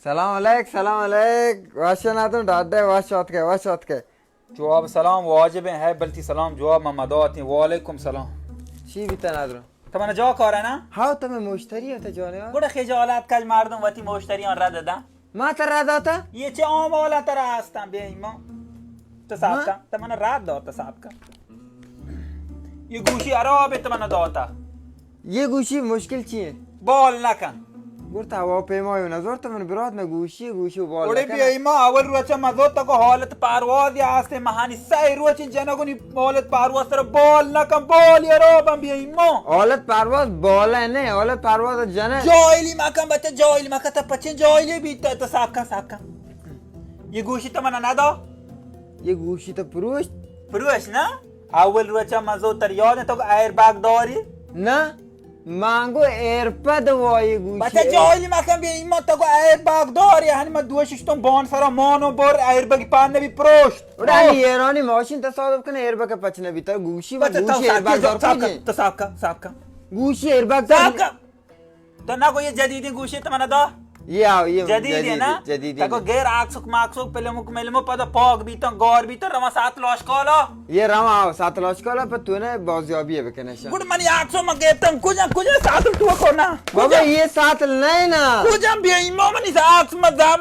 سلام علیک، سلام علیک. وش نادرو، ڈاڈے، وش آتکے، وش آتکے. جواب سلام واجب ہے، بلتی سلام جواب ما مداتیں. وعلیکم سلام. چی بیتا نادرو؟ تو من جا کارا نا؟ ہاو، تو میں مشتری ہو تو جانے. گڑا خجالت کج مردم وتی مشتریان رد دا. ما ترا داتا؟ یہ چه عام حالت ترا ہستن بے ایمان؟ تو صاحب ہاں؟ کا، تو من رد داتا صاحب کا. یہ گوشی عرب تو من داتا. یہ گوشی مشکل چی ہے؟ بال نکن. گڑا تو ہوا پیما یو نظر تو من برات میں گوشی، گوشی و بال اوڑے نکن. بے ایمان، اول روچا مزو تکو حالت پرواز یا آستے مہانی سہ روچ جنگونی حالت پرواز تر بال نکن، بال یا رو بن بے ایمان. حالت پرواز بال ہے نہیں، حالت پرواز جنگ. جاہلی مکن بچہ، جاہلی مکن، تو پچھے جاہلی بیتا، تو صاحب کا، صاحب کا. یہ گوشی تو من نہ دا. یہ گوشی تو پروشت؟ پروش نا؟ اول روچا مزو تر یاد ہے تو ایئر بیگ داری؟ نہ، مانگو ایئر پد وائی گوشی. بچہ جاہلی مکن بے ایمان، تو ایئر بیگ داری؟ ہنی من دوششتم بان سرا مانو بر ایئر بیگ پان نبی پروشت. اڑا ہنی ایرانی ماشین تصادف کنے ایئر بیگ پچ نبی، تو گوشی و بچہ تو گوشی ایئر صاحب بیگ کا، دار صاحب کا، کجے؟ تو صاحب کا، صاحب کا. گوشی ایئر بیگ صاحب کا. تو نہ کو یہ جدیدیں گوشی تو من دا؟ یہ آو، یہ جدید ہے نا؟ جدید ہے. تکو غیر آکسوک ماکسوک پلموک ملمو پدا پاک بیتن، گار بیتن، رواں سات لاش کالا. یہ رواں آو، سات لاش کالا، پر تو نے بازیابی ہے بکنے شا. گڑ منی آکسو من گیتن، کجا، کجا ساتل تو کو نا؟ بابا، یہ ساتل نہیں نا. کجا بے ایمان منی آکس من دام.